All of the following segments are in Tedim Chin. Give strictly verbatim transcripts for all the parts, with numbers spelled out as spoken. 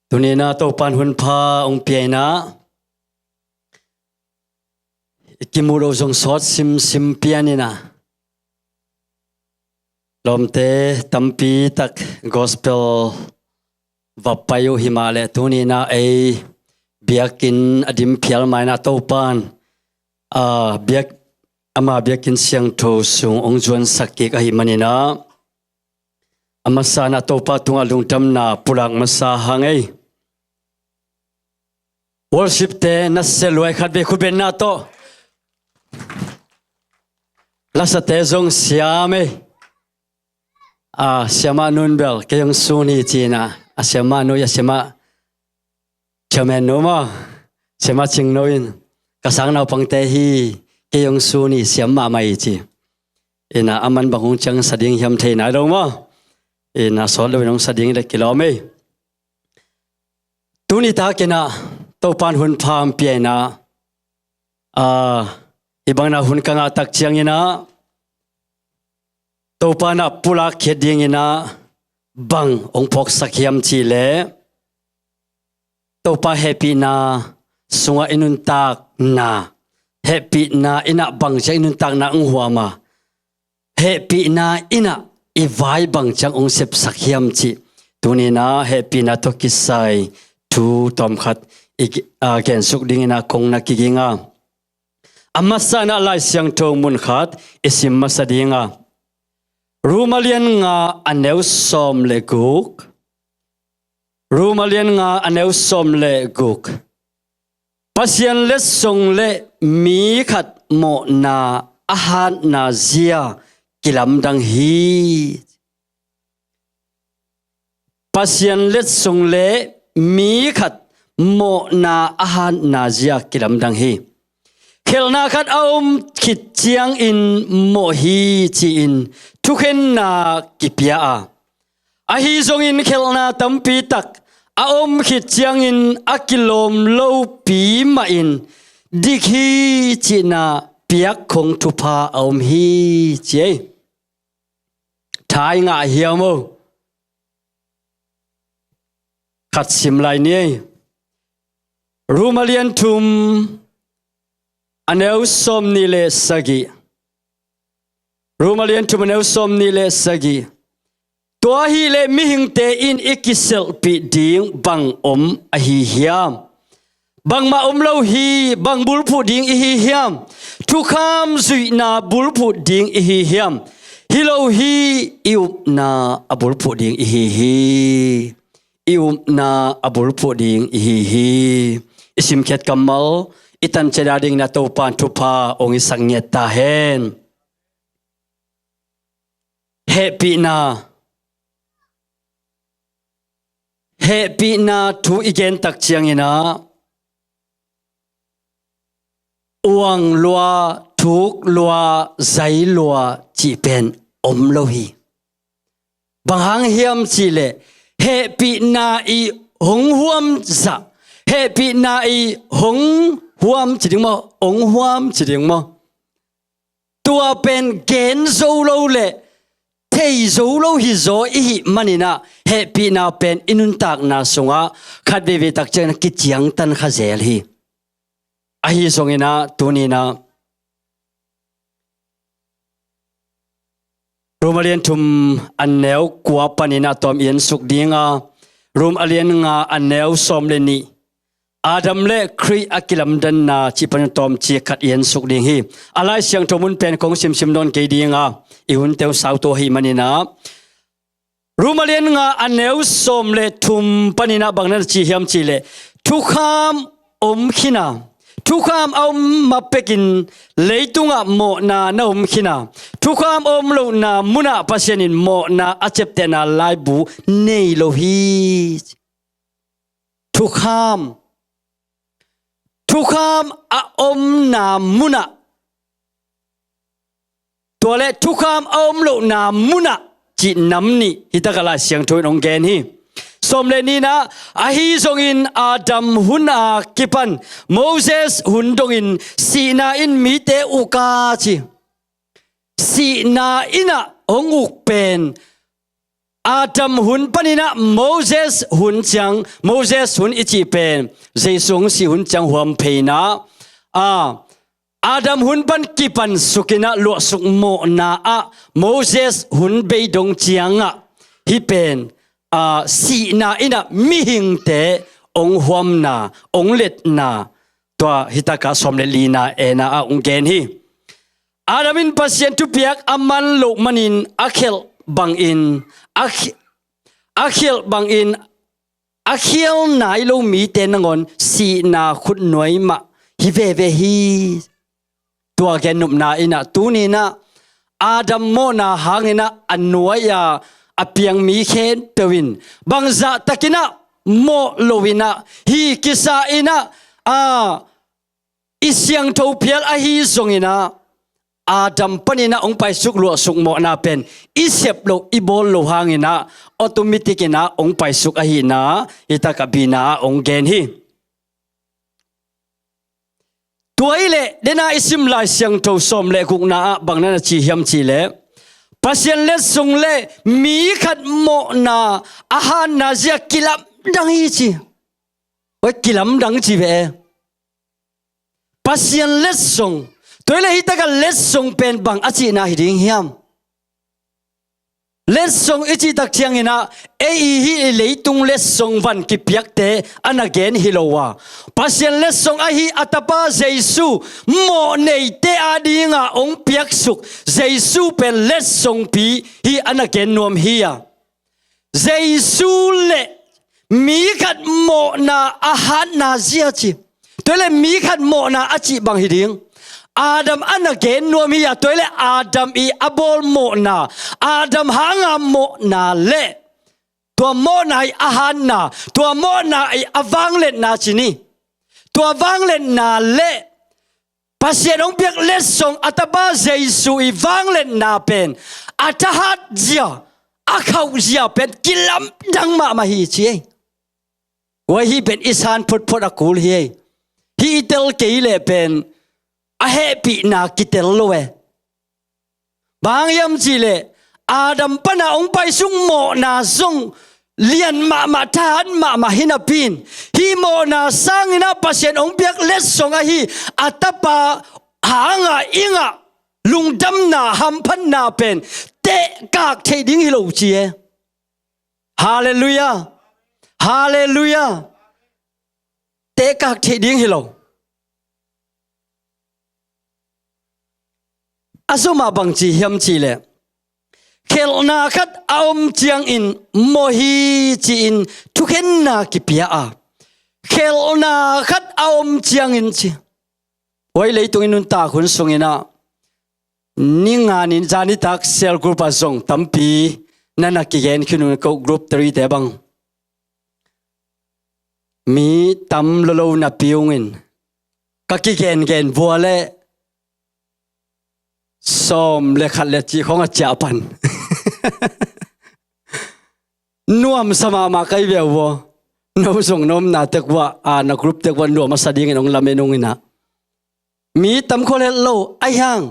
Tuni-in ah Topa'n hun pha hong pia-in ah, i kimuh loh zong sawt simsim pian-in ah, lawmte tampi tak gospel va pai uh hi mah leh, tuni-in ah ei biakinn a dim phial ma-in ah Topa'n, a, biak, ama biakinn siangtho sung hong zuansak kik ahih manin ah, a masa-in ah Topa tungah lungdamna pulak masa hang ei. Worship-te na sia luai khat vei khut beng na tawh. Lasate zong siam ei. A, siamah nu'n bel kei hong sun hi ci-in ah, a siamah nu, a siamah chairman nu maw, siamah Cing nu in, ka sang naupangte hi, kei hong sun hi, siam mahmah hi ci. In ah aman bang hong ciang sa ding hiam thei nai lo maw. In ah sawt lo-in hong sa ding leh kilawm ei. Tuni takin ah Topa'n hun pha hong pia-in ah, a, hih bangin ah hun ka ngah tak ciangin ah, Topa'n ah pulak khiat dingin ah bang hong phawksak hiam cih leh, Topa hehpihna sungah i nuntakna, hehpihna in ah bang ciang i nuntakna hong huam a, hehpihna in ah i vai bang ciang hong sepsak hiam cih, tuni-in ah hehpihna tawh kisai thu tawmkhat i, a, gensuk dingin ah kong na kiging a. A masa-in ah Lai Siangtho mun khat i sim masa ding a. Rom a lian nga a neu sawm le guk. Rom a lian nga a neu sawm le guk. Pasian letsong le mi khat mawhna a hatna zia kilamdang hi. Pasian letsong le mi khat mawhna a hatna zia kilamdang hi. Khelhna khat a om khit ciangin mawh hi ci-in thukhenna kipia a, ahi zongin khelhna tampi tak a om khit ciangin a kilawm lopi mahin dik hi cihna piak khong thupha a om hi ci ei. Tha i ngah hiam aw? Khat sim lai ni ei. Rom a lian thum a neu sawm nih le sagih. Rom a lian thum a neu sawm nih le sagih. Tua ahih leh mihingte in i kiselhpih ding bang om ahi hiam? Bangmah om lo hi. Bang bulphuh ding i hi hiam? Thukham zuihna bulphuh ding i hi hiam? Hi lo hi. I upna a bulphuh ding i hi hi. I upna a bulphuh ding i hi hi. I simkhiat kammal i tan ciat a dingin ah Topa'n thupha hong hisak ngiat ta hen. Hehpihna, hehpihna thu i gen tak ciangin ah uang lua, thuk lua, zai lua cih pen om lo hi. Bang hang hiam cih leh hehpihna i hong huam zah, hehpihna i hong huam ci ding maw, hong huam ci ding maw, tua pen gen zo lo le thei zo lo hi zaw i hih manin ah, hehpihna pen i nuntakna sungah khat veivei tak ciangin kiciangtan kha zel hi. Ahi zongin ah tuni-in ah Rom a lian thum a neu kua panin ah tawm i ensuk ding a, Rom a lian nga a neu sawm le nih, Adam le Khrih a kilamdanna cih panin tawmcik khat i ensuk ding hi. A Lai Siangtho mun pen kong simsim nawn kei ding a, i hunte uh sauto ahih manin ah, Rom a lian nga a neu sawm le thum panin ah bang na ci hiam cih leh, thukham om khin a, thukham a om ma pekin leitungah mawhna na om khin a, thukham a om lohna munah Pasian in mawhna a ciaptehna laibu nei lo hi. Thukham, thukham a omna munah, tua leh thukham a om lohna munah cih nam nih hi tak a Lai Siangtho in hong gen hi. Sawm le nihna, ahi zongin Adam hun a kipan Moses hun dongin sihna in mite uk a ci. Sihna in ah hong uk pen Adam hun paninah Moses hun ciang, Moses hun i cih pen Jesu hong sih hun ciang huam phei inah, a, Adam hun pan kipan sukinah luahsuk mawhna ah Moses hun bei dong ciangah hih pen, a, sihna inah mihingte hong huamna, hong letna, tua hitakah sawm le lina ena ah hong gen hi. Adam in Pasian thupiak a man loh manin a khelh bangin, a khi-, a khelh bangin a khial nai lo mite nangawn sihna khutnuai mah hi veve hi. Tua gen nopna inah tuninah Adam mawhna hanginah a nuai-a a piang mi khempeuh in bangzah takinah mawh loinah hi kisa inah, a, i siangtho phial ahi zonginah Adam paninah hong paisuk luahsuk mawhna pen i sep loh, i bawl loh hanginah automatic inah hong paisuk ahihna hitakah bina ah hong gen hi. Tua hileh dena i sim Lai Siangtho sawm le gukna ah bang na na ci hiam cihleh, Pasian letsong le mi khat mawhna a hatna zia kilamdang hi ci. Oi, kilamdang ci ve e. Pasian letsong. Tua hileh hitakah letsong pen bang a cihna hi ding hiam? Letsong i cih tak cianginah ei i hih i leitung letsong van kipiakte a na gen hi lo a, Pasian letsong ahi a tapa Jesu mawhneite adinga hong piaksuk Jesu pen letsongpi hi a na gen nuam hi a. Jesu le mi khat mawhna a hatna zia ci. Tua hileh mi khat mawhna a cih bang hi ding. Adam a na gen nuam hi a, tua hileh Adam i a bawl mawhna, Adam hanga mawhna le tua mawhna i a hatna, tua mawhna i a vangletna ci ni. Tua vangletna le Pasian hong piak letsong a tapa Jesu i vangletna pen a thahat zia, a khauh zia pen kilamdang mahmah hi ci ei. Ua hih pen i san photphot a kul hi ei. Hih i tel kei leh pen a hehpihna kitel lo e. Bang hiam cihleh Adam pana hong paisuk mawhna zong lian mahmah, thahat mahmah hi napi in, hih mawhna sanginah Pasian hong piak letsong ahi a tapa hanga i ngah lungdamna, hamphatna pen tehkak theih ding hi lo ci e. Halleluiah. Halleluiah. Tehkak theih ding hi lo. A zomah bang ci hiam cihleh, khelhna khat a om ciangin mawh hi ci-in thukhenna kipia a, khelhna khat a om ciangin ci. Oi, leitung i nuntak hun sunginah ni nga ni zanitak cell group ah zong tampi na na kigen khin un, ko group three te bang. Mi tam lolo napi ungin ka kigengen vua le sawm le khat le cih khong a ciah pan. Nuamsa mahmah kai ve vua. No zong na omna tek vua, a, na group tek vua nuam a sa dingin hong lamen unginah. Mi tam khol het lo, ahi hang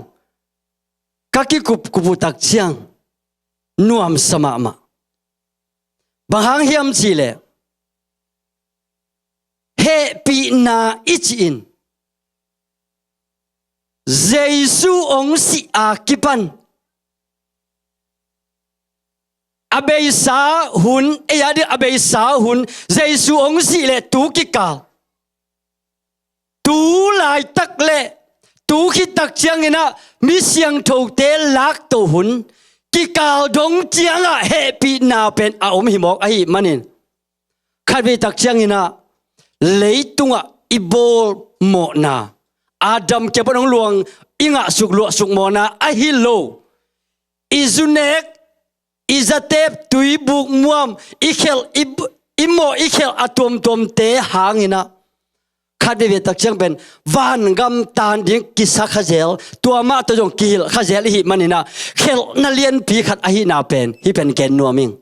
ka kikupkup uh tak ciang nuamsa mahmah. Bang hang hiam cihleh, hehpihna i cih in Jesu hong sih a kipan a beisa hun, ei a ding a beisa hun, Jesu hong sih le tu kikal, tu laitak le tu khittak cianginah mi siangthote lakto hun kikal dong ciangah hehpihna pen a om hi mawk ahih manin, khatvei tak cianginah leitungah i bawl mawhna, Adam kiang pan hong luang i ngahsuk luahsuk mawhna ahi lo, i zunek, i zatep, tuibuk muam, i khelh, i, i mawh, i khelh a tuamtuamte hanginah khat veivei tak ciang pen vangam tan ding kisa kha zel, tua mah tawh zong kihilh kha zel i hih maninah khelhna lianpi khat ahihna pen hih pen gen nuam ing.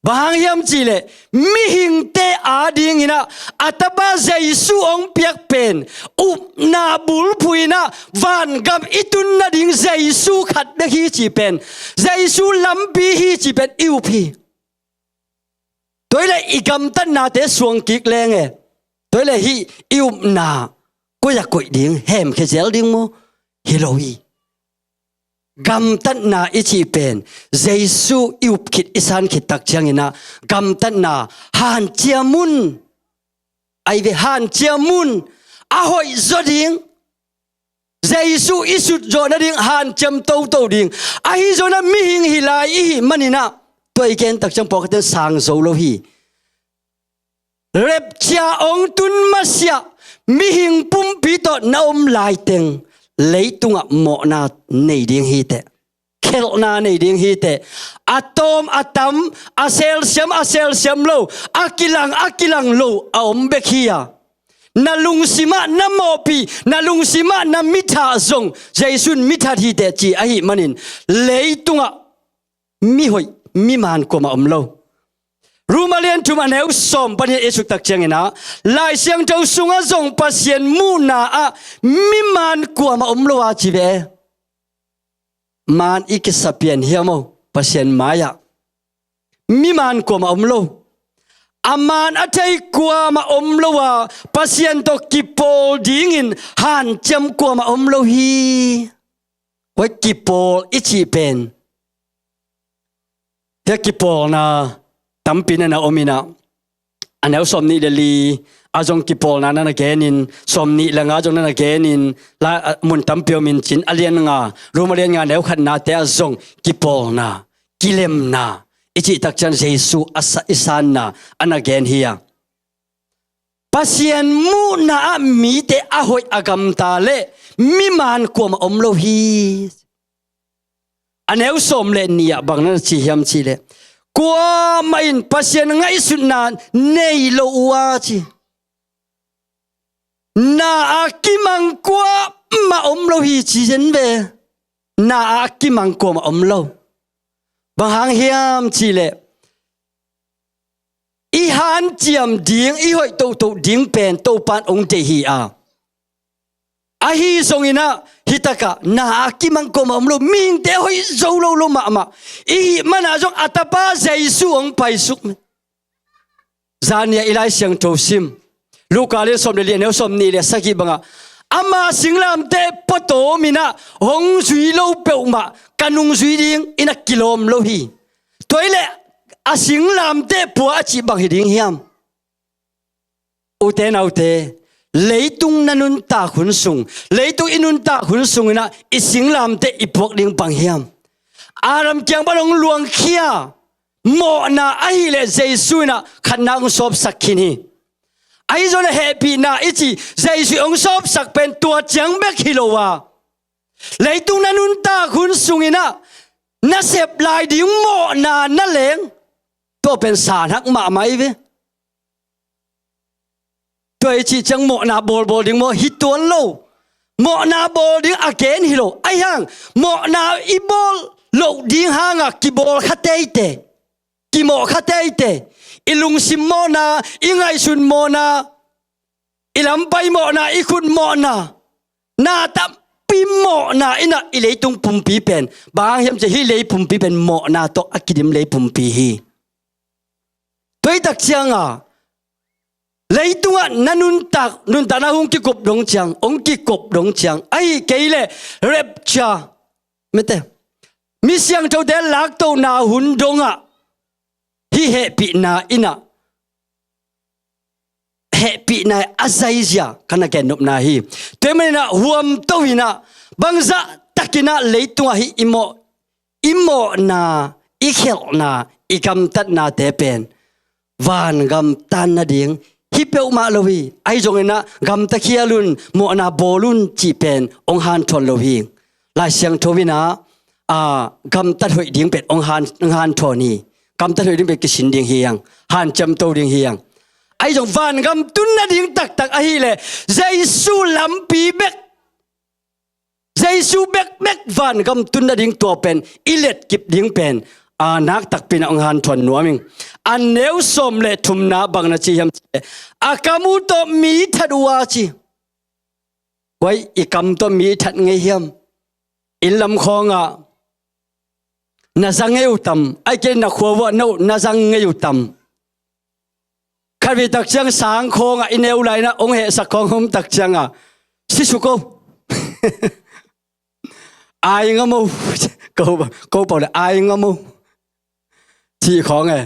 Bang hang hiam cihleh, mihingte adingin ah a tapa Jesu hong piak pen upna bulphuh in ah vangam i tun nading Jesu khat bek hi cih pen, Jesu lampi hi cih pen i up hi. Tua hi leh i gamtatnate suang kik leng e, tua hi leh hih i upna koi-ah koih ding, hemkhia zel ding maw? Hi lo hi. Gamtatna i cih pen Jesu i up khit, i san khit tak ciangin ah gamtatna hanciam un. Ahi ve, hanciam un. A hoih zaw ding, Jesu i sutzawh nading hanciam toto ding. Ahi zongin ah mihing hi lai i hih manin ah, tua i gen tak ciang pawlkhatte in sang zo lo hi. Rapture hong tun masiah mihing pumpi tawh na om laiteng leitungah mawhna nei ding hi teh, khelhna nei ding hi teh. A tawm a tam, a selsiam a selsiam lo, a kilang a kilang lo a om bek hi a, na lungsimah na mawhpih, na lungsimah na mithat zong Jesu in mithat hi teh ci ahih manin, leitungah mihoih, mimaan kuamah om lo. Rom a lian thum a neu sawm panin i suk tak ciangin ah, Lai Siangtho sungah zong Pasian muhna ah mimaan kuamah om lo a ci ve. Maan i kisa pian hiam aw, Pasian mai-ah mimaan kuamah om lo. A maan a thei kuamah om lo a, Pasian tawh kipawl dingin hanciam kuamah om lo hi. Tua kipawl i cih pen, hih kipawlna tampi na na om in ah, a neu sawm nih le li ah zong kipawlna na na genin, sawm nih le nga zong na na genin, la, a, mun tampi om in cin, a lian nga, Rom a lian nga neu khatnate ah zong kipawlna, kilemna i cih tak ciang Jesu a sa-, i sanna a na gen hi a. Pasian muhna ah mite a hoih a gamta leh mimaan kuamah om lo hi. A neu sawm le nih ah bang na na ci hiam cihleh, kuamah in Pasian ngaihsutna nei lo uh a ci. Na a kimang kuamah om lo hi ci zen ve. Na a kimang kuamah om lo. Bang hang hiam cihleh, i hanciam ding, i hoih toto ding pen Topan hong deih hi a. Ahi zongin ah, hih takah na a kimang kuamah om lo, mihingte hoih zo lo lo mahmah. I hih manah zong a tapa Jesu hong paisuk. Zan ni-a i Lai Siangtho sim, Luka lian sawm le li a neu sawm nih le sagih bangah, ama singlamteh pua tawm in ah hong zui lo peuhmah ka nungzui ding in a kilawm lo hi. Tua hi leh a singlamteh pua a cih bang hi ding hiam? Ute naute, leitung na nuntak hun sung, leitung i nuntak hun sung in ah i singlamteh i puak ding bang hiam? Adam kiang pan hong luangkhia mawhna ahih leh Jesu in ah khatna hong sawpsak khin hi. Ahi zong a hehpihna i cih Jesu hong sawpsak pen tua ciang bek hi lo a, leitung na nuntak hun sung in ah na sep lai ding mawhna na leng, tua pen sanhak mahmah hi ve. Tua i cih ciang mawhna bawlbawl ding maw, hi tuan lo. Mawhna bawl ding a gen hi lo. Ahi hang mawhna i bawl loh ding hangah kibawl kha teitei, kimawh kha teitei. I lungsim mawhna, i ngaihsut mawhna, i lampai mawhna, i khut mawhna, na tampi mawhna in ah i leitung pumpi pen, bang hang hiam cihleh hih lei pumpi pen mawhna tawh a kidim lei pumpi hi. Tua hi tak ciangah leitungah na nuntak, nuntakna hong kikop dong ciang, hong kikop dong ciang, ahih kei leh rapture, mete, mi siangthote laktohna hun dongah hih hehpihna in ah, hehpihna a zaizia ka na gennopna hi. Tua hi manin ah huamto in ah, bangzah takin ah leitungah hih i mawh, i mawhna, i khelhna, i gamtatnate pen vangam tan nading hi peuhmah lo hi. Ahi zongin ah gamta khial un, mawhna bawl un cih pen hong hanthawn lo hi. Lai Siangtho in ah, a, gamtat hoih ding pen hong han, hong hanthawn hi. Gamtat hoih ding pen kisin ding hi hang, hanciamto ding hi hang. Ahi zong vangam tun nading taktak ahih leh Jesu lampi bek, Jesu bekbek vangam tun nading tua pen i letkip ding pen, a, nak takpi in ah hong hanthawn nuam ing. a neu sawm le thumna bang na ci hiam cih leh, a kam uh tawh mi that uh a ci. Koi, i kam tawh mi that ngei hiam? Inn lam khawngah na za ngei uh tam? Ai kei na khua vuah na uh na za ngei uh tam? Khatvei tak ciang sang khawngah i neu lai-in ah hong hehsak khawng om tak ciangah, sisuk o. Ai ngam o. Ko, ko pau le ai ngam o. Cih khawng e.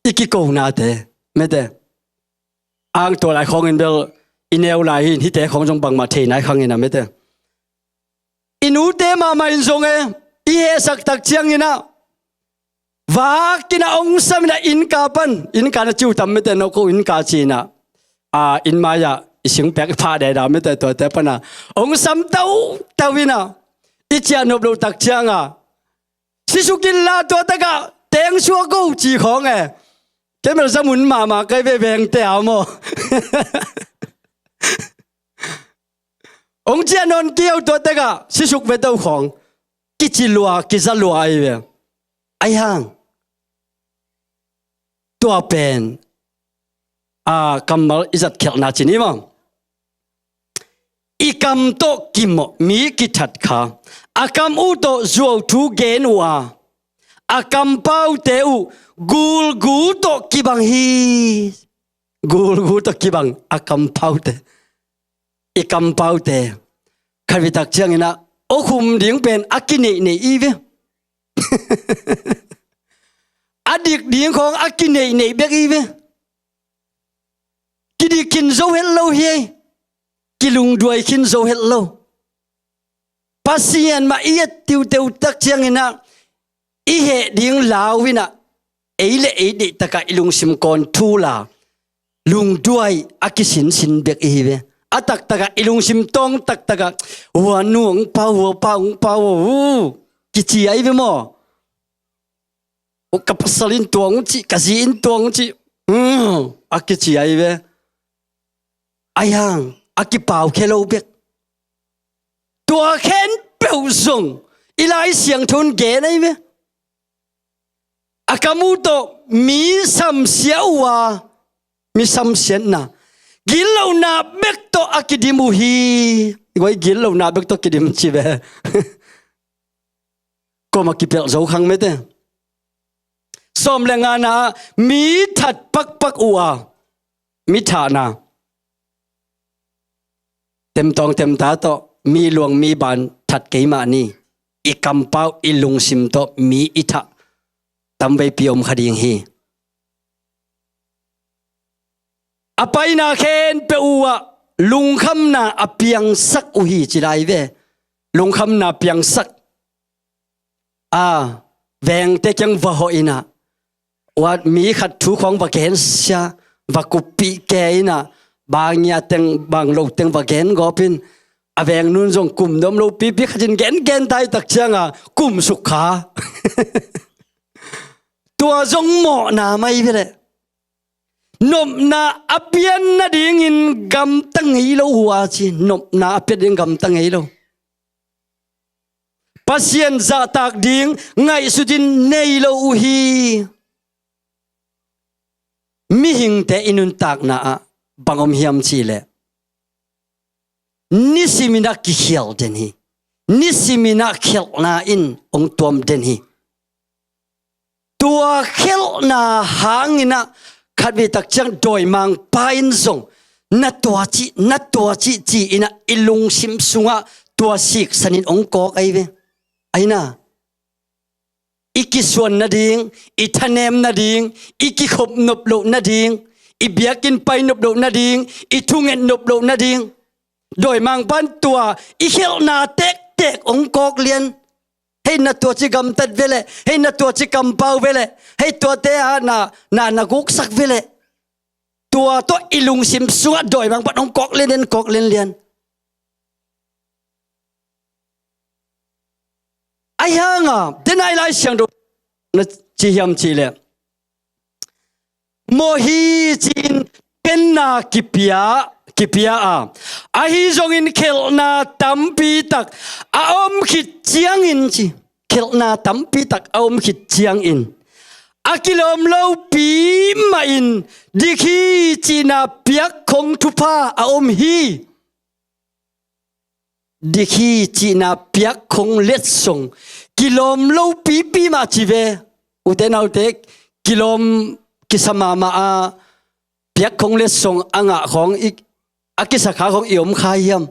I kikonate. Mete. Ang tua lai khawngin bel i neu lai hi-in hihte khawng zong bangmah thei nai khang in a mete. I nute mahmah in zong e, i hehsak tak ciangin ah, vak in ah hong sam in ah innka pan, innka na ci uh tam mete, no ko innka ci-in ah, a, inn mai-ah i singpek i phah deda mete, tuate pan ah hong sam tautau in ah, i ciah nop loh tak ciangah, sisuk inla tua takah teng suak o ci khawng e. Kei bel za mun mahmah kei ve, vengte a maw. Hong ciah nawn kei o, tua takah sisuk ve to khawng. Kici lua, kiza lua ahi ve. Ahi hang, tua pen, a, kammal i zat khialhna ci ni maw? I kam tawh kimawh mi kithat kha, a kam uh tawh zuauthu gen uh a, a kampaute uh gulgu tawh kibang hi. Gulgu tawh kibang a kampaute. I kampaute. Khatvei tak ciangin ah, a khum ding pen a kineihneih i ve. A dik ding khawng a kineihneih bek i ve. Kidik khin zo het lo hi ei. Kilungduai khin zo het lo. Pasian mah i et tiuteu tak ciangin ah, i heh ding lau in ah, ei le ei deih takah i lungsim kawn thul a, lungduai a kisinsin bek i hi ve. A taktakah i lungsim tawng taktakah, hua nu hong pau, hua pa hong pau, uh, kici ahi ve maw? Ka pasal in tua hong cih, ka zi in tua hong cih, uh, a kici ahi ve. Ahi hang a kipau khia lo bek. Tua khempeuh zong i Lai Siangtho in gen ahi ve. A kam uh tawh mi samsia uh a, mi samsiatna, gitlohna bek tawh a kidim uh hi. Koi, gitlohna bek tawh kidim ci ve. Kua mah kipelh zo khang mete. Sawm le ngana ah mi that pakpak uh a, mi thahna. Temtawng temta tawh mi luang mi ban that kei mah ni. I kampau, i lungsim tawh mi i thah tamveipi om kha ding hi. A paina khempeuh uh ah lungkhamna a piangsak uh hi ci lai ve. Lungkhamna piangsak. A, vengte kiang va hawh in ah, ua mi khat thu khawng va gensia, va kuppih ke in ah, bang ngia teng bang lo teng va gen gawp in, a veng nun zong kum nuam lo pipi khat in gengen tai tak ciang a kum suk kha. Tua zong mawhna mai ve leh. Nopna a pian nadingin gamta ngei lo uh a ci. Nopna a pian ding gamta ngei lo. Pasian zahtak ding ngaihsut in nei lo uh hi. Mihingte i nuntakna ah bang om hiam cih leh, nisimin ah kikhial den hi. Nisimin ah khialhna in hong tuam den hi. Tua khialhna hangin ah khatvei tak ciang dawimangpa in zong na tua cih, na tua cih ci-in ah i lungsim sungah tua siksan in hong kawk ahi ve. Ahi na, i kisuan nading, i thanem nading, i kikhop nop loh nading, i biakinn pai nop loh nading, i thunget nop loh nading, dawimangpa in tua i khialhna tektek hong kawk lian. Hei, na tua ci gamtat ve leh, hei, na tua ci kampau ve leh, hei, tuate ah na, na, na guksak ve leh. Tua tawh i lungsim sungah dawimangpa in hong kawk lianlian, kawk lianlian. Ahi hang a, den a i Lai Siangtho na ci hiam cih leh, mawh hi ci-in khenna kipia, kipia a, ahi zongin khialhna tampi tak a om khit ciangin ci. Khialhna tampi tak a om khit ciangin A kilawm lopi mahin dik hi cihna piakkhong thupha a om hi. Dik hi cihna piakkhong letsong kilawm lopipi mah ci ve. Ute naute, kilawm kisa mahmah a piakkhong letsong a ngah khawng i, a kisa kha khawng i om kha hiam?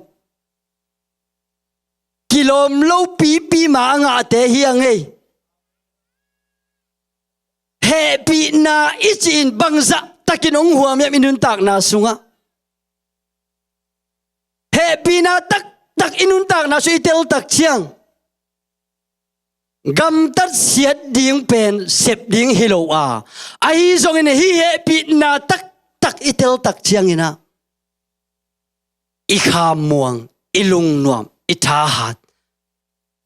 Kilawm lopipi mah a ngahte hi a ngei. Hehpihna i cih in bangzah takin hong huam hiam i nuntakna sungah? Hehpihna taktak i nuntakna sung i teltak ciang, gamtat siat ding pen sep ding hi lo a, ahi zongin hih hehpihna taktak i teltak ciangin ah, i khamuang, i lungnuam, i thahat,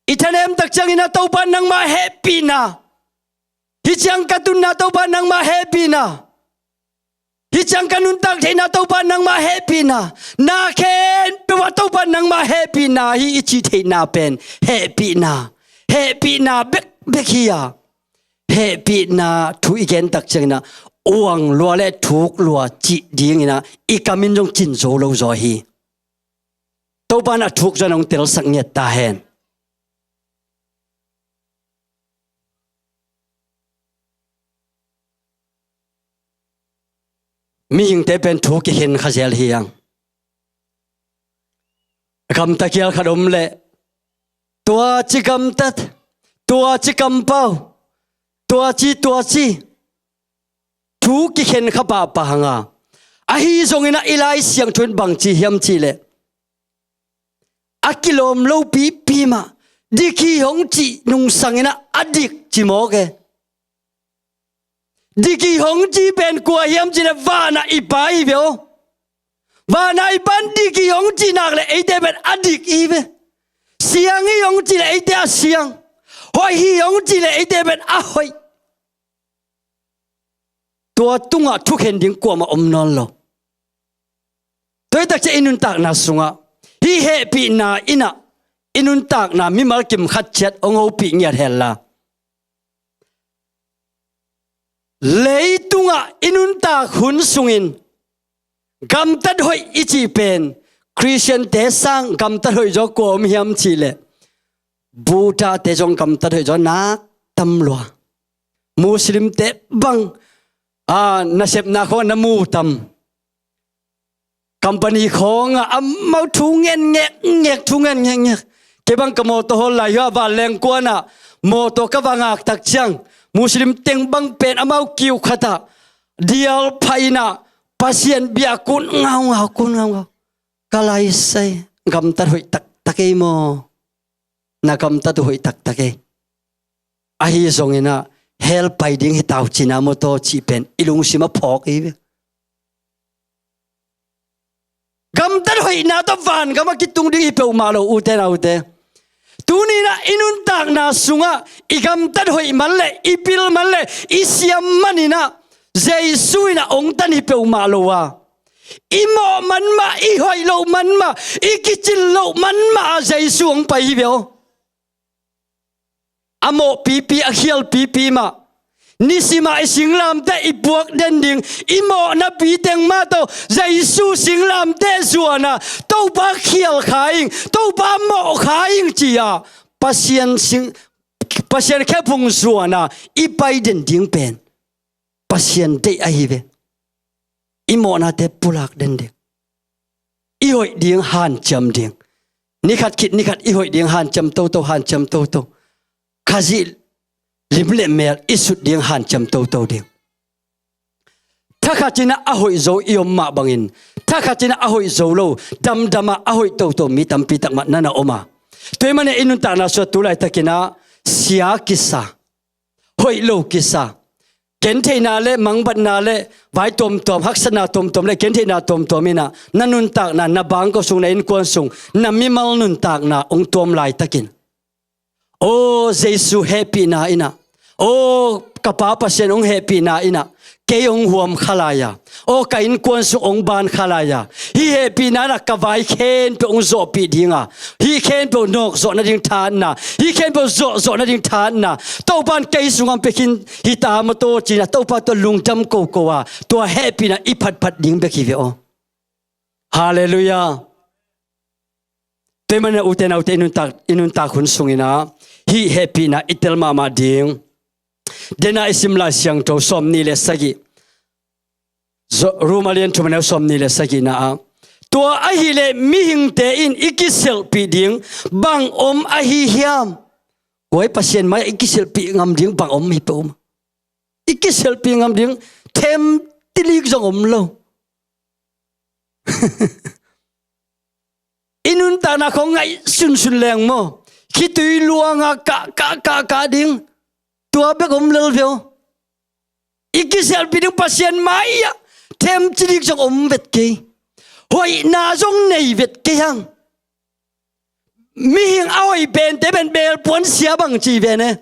i thanemtak ciangin ah Topa nangmah hehpihna, hih ciang ka tunna Topa nangmah hehpihna, hih ciang ka nuntak theihna Topa nangmah hehpihna, na khempeuh ah Topa nangmah hehpihna hi i cih theihna pen hehpihna, hehpihna bekbek hi a, hehpihna thu i gentak ciangin ah uang lua le thuk lua cih dingin ah i kam in zong cin zo lo zaw hi. Topa in a thuk zong hong telsak ngiat ta hen. Mihingte pen thu kikhen kha zel hi hang. Gamta kial khat om leh, tua ci gamtat, tua ci kampau, tua ci, tua ci. Thu kikhen kha pahpah hang a, ahi zongin ah i Lai Siangtho in bang ci hiam cih leh, a kilawm lopipi mah dik hi hong cih nungsangin ah a dik ci mawk e. Dik hi hong cih pen kua hiam cih leh vanah i Pa hi ve aw. Vanah i Pa in dik hi hong cih nak leh eite pen a dik i hi ve. Siang hi hong cih leh eite a siang. Hoih hi hong cih leh eite pen a hoih. Tua tungah thukhen ding kuamah om nawn lo. Tua hi takciang i nuntakna sungah hih hehpihna in ah i nuntakna mimal kim khat ciat hong hopih ngiat hen la, leitungah i nuntak hun sungin gamtat hoih i cih pen, Khristiante sang gamtat hoih zaw kua om hiam cih leh, Buddha-te zong gamtat hoih zaw nak tam lua. Muslim-te bang, a, nasepna khawng na mu tam. Company khawngah amau thu ngen ngekngek, thu ngen ngekngek. Kei bang ka mawtaw hawl lai hi a, vanleng kuanah mawtaw ka va ngak tak ciang, Muslim teng bang pen amau kiu khatah dial phah in ah Pasian bia kun ngaungau, kun ngaungau. Ka lai sai, gamtat hoih taktak ei maw? Na gamtat uh hoih taktak ei. Ahi zongin ah hell pai ding hi tau cina maw taw cih pen i lungsim a phawk ei ve. Gamtat hoihna tawh vangam a kitung ding hi peuhmah lo, ute naute. Tuni-in ah i nuntakna sungah i gamtat hoih man le, i pil man le, i siam manin ah Jesu in ah hong tan hi peuhmah lo a, i mawh man mah, i hoih loh man mah, i kicin loh man mah ah Jesu hong pai hi ve aw. A mawhpipi, a khialpipi mah, nisimah i singlamteh i puak den ding, i mawhnapi teng mah tawh Jesu singlamteh zuan a, Topa khial kha ing, Topa mawh kha ing ci-a Pasian sing, Pasian khephung zuan a i pai den ding pen Pasian deih ahi ve. I mawhnate pulak den ding, i hoih ding hanciam ding, nikhat khit nikhat i hoih ding hanciam toto, hanciam toto. Khazih lim le mel i sut ding hanciam toto ding. Thakhatin ah a hoih zo i om mah bangin, thakhatin ah a hoih zo lo, damdam ah a hoih toto mi tampi tak mah na na om a. Tua ahih manin i nuntakna sungah tu laitakin ah sia kisa, hoih lo kisa, gentheihna le mangbatna le vai tuamtuam, haksatna tuamtuam le gentheihna tuamtuam in ah na nuntakna, na bangkua sung, na innkuan sung, na mimal nuntakna hong tuam laitakin, aw, Jesu hehpihna in ah, aw, ka Pa Pasian hong hehpihna in ah, kei hong huam kha lai a, aw ka innkuan sung hong ban kha lai a, hih hehpihna in ah ka vai khempeuh hong zawhpih ding a, hih khempeuh nawk zawh nading thahatna, hih khempeuh zawh zawh nading thahatna Topa in kei sungah hong pia khin hi ta maw taw ci-in ah Topa tua lungdam koko a, tua hehpihna i phatphat ding bek hi ve aw. Halleluiah. Tua ahih manin ah ute naute, i nuntak, i nuntak hun sungin ah hih hehpihna i tel mahmah ding. Dena i sim Lai Siangtho sawmnih le sagih, Zo-, Rom a lian thum a neu sawmnih le sagihna ah, tua ahih leh mihingte in i kiselhpih ding bang om ahi hiam? Kua i Pasian mai-ah i kiselhpih ngam ding bang om hi peuh maw? I kiselhpih ngam ding themtilik zong om lo. I nuntakna khawng ngaih sunsun leng maw, khitui luanga kah, kah, kah, kah ding, tua bek om lel ve aw. I kiselhpih ding Pasian mai-ah themtilik zong om vet kei. Hoihna zong nei vet kei hang. Mihing a hoih pente pen belpuan sia bang ci ven e.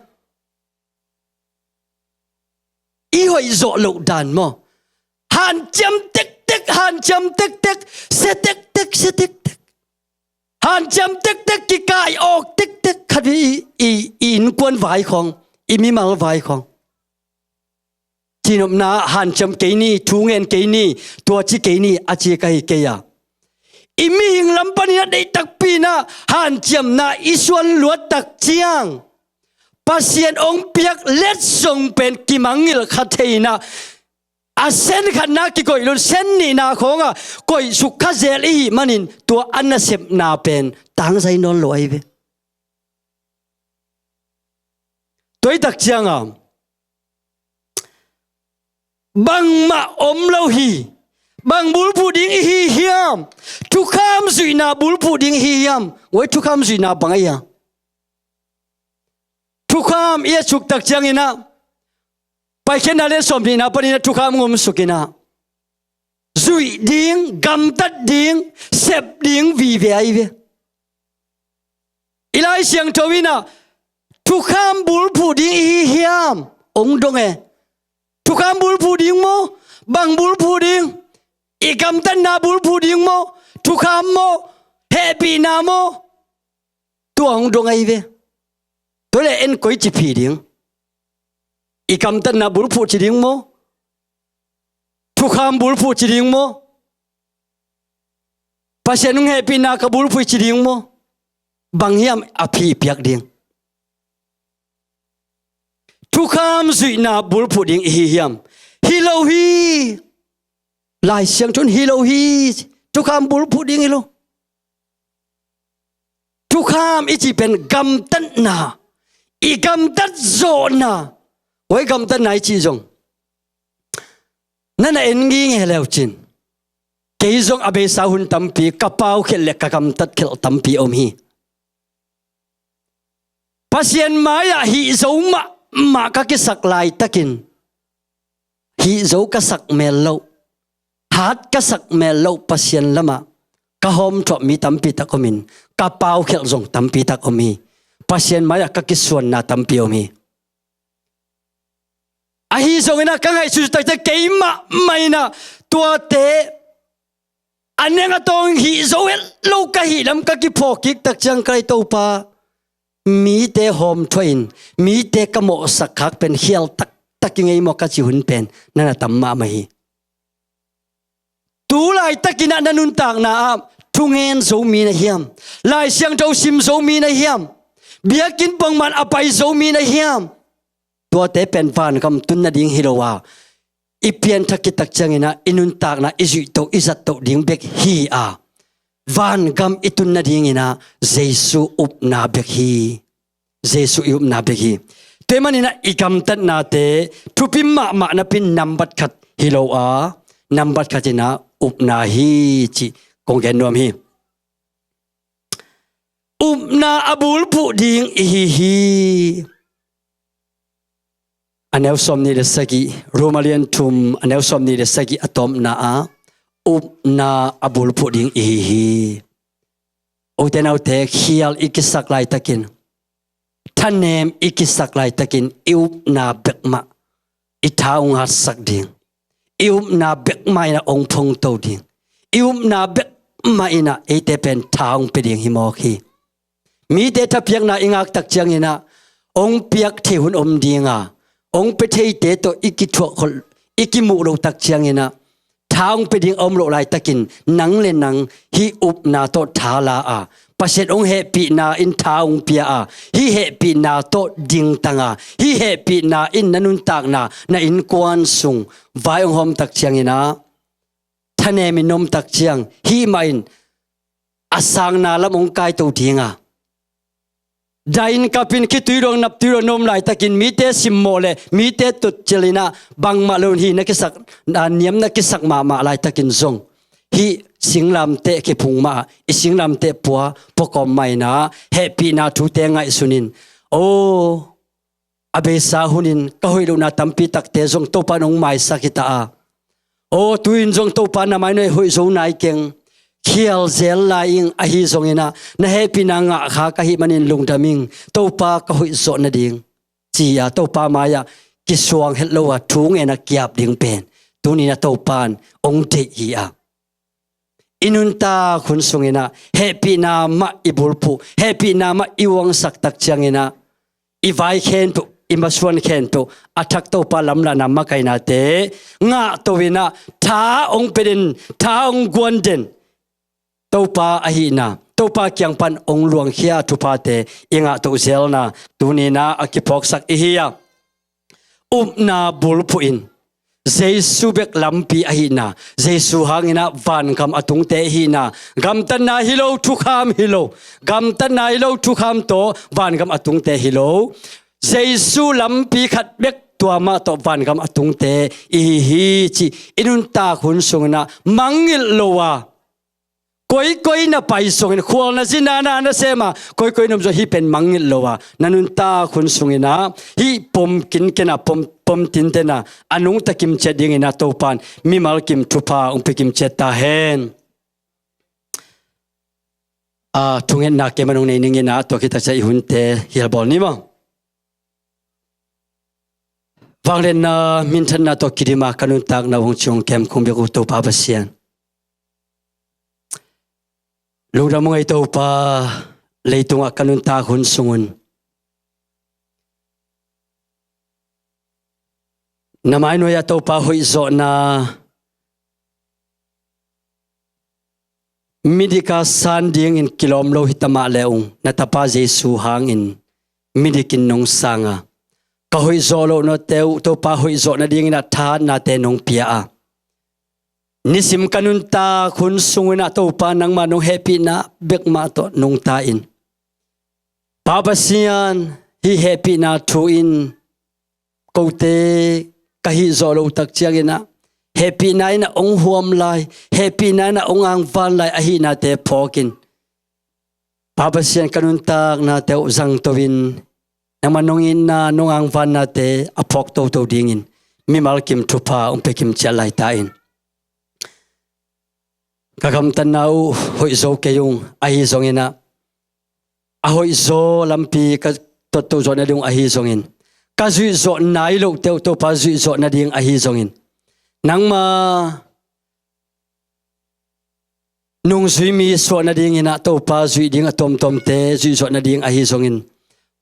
I hoih zawh loh dan maw? Hanciam tektek, hanciam tektek, sia tektek, sia tektek. Hanciam tektek, kikai awk tektek khat i, i, i innkuan vai khawng, i mimal vai khawng. Cinopna ah hanciam kei ni, thu ngen kei ni, tua ci kei ni, a ci ka hi kei a. I mihing lam panin a deih takpi in ah hanciamna i suan luat tak ciang, Pasian hong piak letsong pen kimangngilh kha thei in ah, a sen khatna kikoih lo-in sen nihna khawngah koihsuk kha zel i hih manin tua a nasepna pen tangzai nawn lo ahi ve. Tua ahih tak ciangah bangmah om lo hi. Bang bulphuh ding i hi hiam? Thukham zuihna bulphuh ding i hi hiam? Ua, thukham zuihna bang ahi a? Thukham i a suk tak ciangin ah, Paikhiatna lian sawmnihna panin ah thukham hong om suk in ah, zuih ding, gamtat ding, sep ding vive ahi ve. I Lai Siangtho in ah thukham bulphuh ding i hi hiam? Hong dong e. Thukham bulphuh ding maw? Bang bulphuh ding? I gamtatna bulphuh ding maw? Thukham maw? Hehpihna maw? Tua hong dong ahi ve. Tua leh en koi ci phih ding? I gamtatna bulphuh ci ding maw? Thukham bulphuh ci ding maw? Pasian hong hehpihna ka bulphuh ci ding maw? Bang hiam a phih piak ding? Thukham zuihna bulphuh ding i hi hiam? Hi lo hi. Lai Siangtho in hi lo hi. Thukham bulphuh ding hi lo. Thukham i cih pen gamtatna, i gamtat zawhna. Ua, i gamtatna i cih zong na na en nginge le uh cin. Kei zong a beisa hun tampi, ka paukhelh le ka gamtatkhelh tampi om hi. Pasian mai-ah hih zo mahmah ka kisak laitakin, hih zo ka sak mel loh, hat ka sak mel loh Pasian lamah ka hawmthawh mi tampi tak omin, ka paukhelh zong tampi tak om hi. Pasian mai-ah ka kisuanna tampi om hi. Ahi zongin ah ka ngaihsut tak ciang keimah mah in ah tuate a neng a tawng hih zo het lo ka hih lam ka kiphawk kik tak ciang, ka Lai Topa, mite hawmthuahin, mite ka mawhsak khak pen khial taktak i ngei maw ka cih hun pen na na tam mahmah hi. Tu laitakin ah na nuntakna ah thungen zo mi na hiam? Lai Siangtho sim zo mi na hiam? Biakinn pongman a pai zo mi na hiam? Tuate pen vangam tun nading hi lo a, i pianthak khit tak ciangin ah i nuntakna i zuihtoh i zattoh ding bek hi a, vangam i tun nadingin ah Jesu upna bek hi. Jesu i upna bek hi. Tua ahih manin ah i gamtatnate thupi mahmah napi-in nambat khat hi lo a, nambat khat in ah upna hi cih kong gen nuam hi. Upna a bulphuh ding i hi hi. A neu sawmnih le sagih, Rom a lian thum a neu sawmnih le sagih a tawpna ah upna a bulphuh ding i hi hi. Ute naute, khial i kisak laitakin, thanem i kisak laitakin i upna bek mah i tha hong hatsak ding. i upna bek mah in ah hong phongto ding, i upna bek mah in ah eite pen tha hong pia ding hi mawk hi. Mite thapiakna i ngak tak ciangin ah hong piak thei hun om ding a, hong pia theite tawh i kithuah khol, i kimuh loh tak ciangin ah tha hong pia ding a om loh laitakin nang le nang hih upna tawh tha la a, Pasian hong hehpihna in tha hong pia a, hih hehpihna tawh dingtang a, hih hehpihna in na nuntakna, na innkuan sung vai hong hawm tak ciangin ah thanem in na om tak ciang hih mah in a sangna lam hong kaito ding a, dahin kapin khitui dong naptui dong na om laitakin mite simmawh le mite tutcil in ah bangmah lo in hih na kisak, a niam na kisak mahmah laitakin zong hih singlamteh kiphung mah a, i singlamteh pua puakawm mah in ah hehpihna thute ngaihsun in, aw, a beisa hunin ka hoih lohna tampi takte zong Topa in hong maisak hi ta a, aw, tu-in zong Topa na mai nuai hoih zo nai keng, khial zel lai ing, ahi zongin ah na hehpihna ngah kha ka hih manin lungdam ing, Topa ka hoih zawh nading, ci-a Topa mai-ah kisuang het lo a thu ngen a kiap ding pen tuni-in ah Topa in hong deih hi a, i nuntak hun sungin ah hehpihna mah i bulphuh, hehpihna mah i uangsak tak ciangin ah i vai khempeuh, i masuan khempeuh a thak Topa lamlahna makainate ngahto in ah tha hong pia den, tha hong guan den Topa ahihna, Topa kiang pan hong luangkhia thuphate i ngahto zelna tuni-in ah a kiphawksak i hi a, upna bulphuh in Jesu bek lampi ahihna, Jesu hangin ah vangam a tungte ahihna, gamtatna hi lo thukham hi lo, gamtatna hi lo thukham tawh vangam a tungte hi lo, Jesu lampi khat bek tua mah tawh vangam a tungte i hi hi cih i nuntak hun sungin ah mangngilh lo a, koikoi na pai zongin, khual na zin a, na na sem a, koikoi na om zong hih pen mangngilh lo a, na nuntak hun sungin ah hih pom kinken a, pom, pom tinten a, a nungta kimciat dingin ah Topa in mimal kim thupha hong pia kimciat ta hen. A, thungetna keimah nong nei ning in ah tua khit tak ciang i hunte hialbawl ni maw. Vangliatna minthanna tawh kidim a ka nuntakna hong ciong kem kong biak uh Topa Pasian, lungdam ung ei Topa, leitungah ka nuntak hun sungun na mai nuai-ah Topa hoihzawhna, midika san dingin kilawm lo hi ta mah le ung, na Tapa Jesu hangin midikin nong sang a, ka hoihzawh lohnate uh Topa hoihzawh nadingin ah thahatnate nong pia a, nisim ka nuntak hun sungun ah Topa nangmah nong hehpihna bekmah tawh nungta in. Pa Pasian, hih hehpihna thu in kote ka hihzawh loh tak ciangin ah hehpihna in ah hong huam lai, hehpihna in ah hong angvan lai ahihnate phawk in. Pa Pasian, ka nuntaknate uh zangto in nangmah nong itna, nong angvannate a phawk toto dingin mimal kim thupha hong pia kimciat lai ta in. Ka gamtatna uh hoihzo kei ung ahi zongin ah, a hoihzaw lampi ka tuatto zawh nading uh ahi zongin, ka zuihzawh nai lohte uh Topa zuihzawh nading ahi zongin, nangmah nungzui mi suah nadingin ah Topa zuih ding a tuamtuamte zuihzawh nading ahi zongin,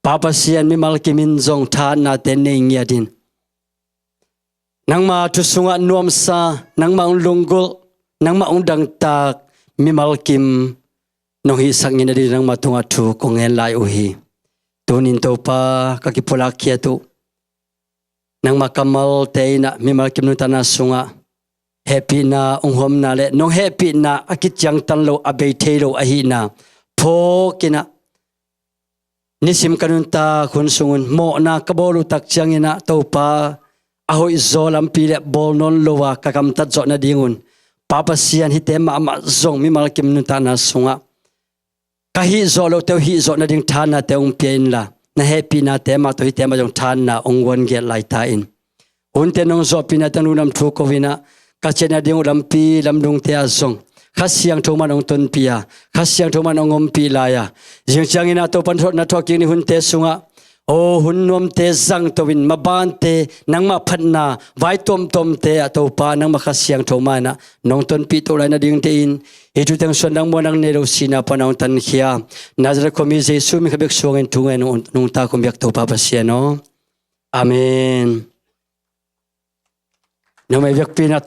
Pa Pasian, mimal kim in zong thahatnate nei ngiat in. Nangmah thu sungah nuamsa, nangmah hong lunggulh, nangmah hong dangtak mimal kim nong hihsak ngei nading nangmah tungah thu kong ngen lai uh hi. Tunin Topa, ka kipulak khiat uh nangmah kammalte in ah mimal kim nuntakna sungah hehpihna hong huamna le nong hehpihna a kiciangtan lo, a bei thei lo ahihna phawk in ah, nisim ka nuntak hun sungun mawhna ka bawl uh tak ciangin ah Topa, a hoihzaw lampi le bawl nawn lo a ka gamtat zawh nadingun, Pa Pasian, hihte mahmah zong mimal kim nuntakna sungah ka hihzawh lohte uh hihzawh nading thahatnate hong pia inla, na hehpihnate mah tawh hihte mah zong thahatna hong guan giat lai ta in. Hunte nong zawhpihnate lungdam thu ko in ah, ka ciah nading uh lampi lamdungte ah zong Kha Siangtho mah in hong tonpih a, Kha Siangtho mah in hong ompih lai a, zing ciangin ah Topa na thuak kik ni hunte sungah Aw hun nuamte zangto in, mabante nangmah phatna vai tuamtuamte ah Topa nangmah Kha Siangtho mai-ah nong tonpih to lai nadingte in, hih thu teng suan nang muan nang nei lo sihna pan hong tankhia Nazareth khuami Jesu min khat bek suangin thu ngen nungta kong biak Topa Pasian aw. Amen. Nangmah biakpi-in ah